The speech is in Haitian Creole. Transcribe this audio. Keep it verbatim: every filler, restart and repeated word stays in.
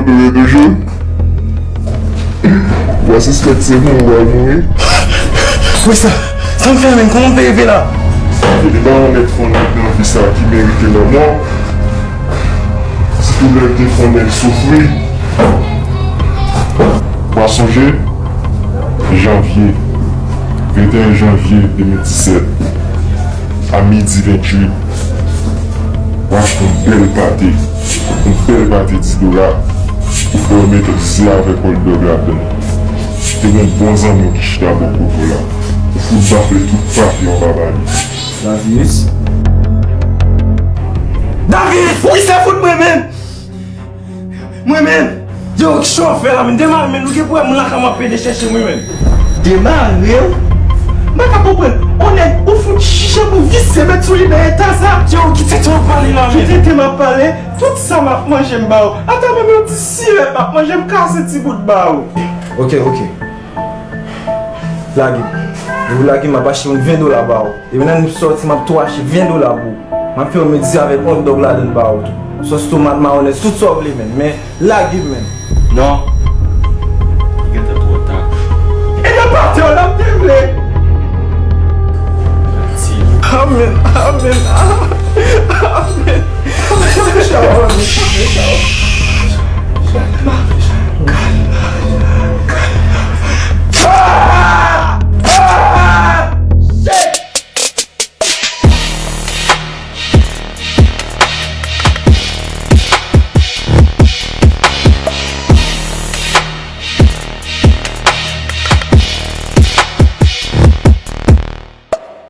Mouri toujou. Ou pa sispèk se mouri w ap mouri? Wi, sa, sa m fè menm? Kòman m fè rive la? Li pa yon nèg fon nèg nan vi sa ki merite lanmò. Sitou lè l te fè yon nèg soufri. Ou pa sonje? Janvye, venteyen janvye de mil disèt, a midi ventuit, ou achte yon bèl pate, yon bèl pate dis dola, ou fè yo mete dize avèk hot dog ladan l. Te gen yon bon zanmi w ki chita bò kote w la. Ou fout bafle tout pate w anba bali. Davis? Davis! Poukisa fout mwen menm? Mwen menm? Yo, kisa w fè la menm? Demare menm, nou gen pwoblèm lakay mwen ap pede chèche mwen menm. Demare w? M pa ka konprann. On nèg ou fout chiche pou visye met sou li nan eta sa. Yo, ki tete w ap pale la menm? Ki tete m ap pale? Tout sa m ap manje m ba w. Ata menm yon ti sirèt m ap manje, m kase ti bout ba w. Ok, ok. Lage m. Lè w lage m, m ap achte yon ven dola ba w. Epi nan m sòti, m ap tou achte ven dola pou ou. M ap fè yon medzi avèk hot dog ladan l ba ou tou. Sòs tomat, mayonèz, tout sa w vle menm. Men lage m menm. Non. Li gentan twò ta. E nan pate w la m te vle. Amen, amen.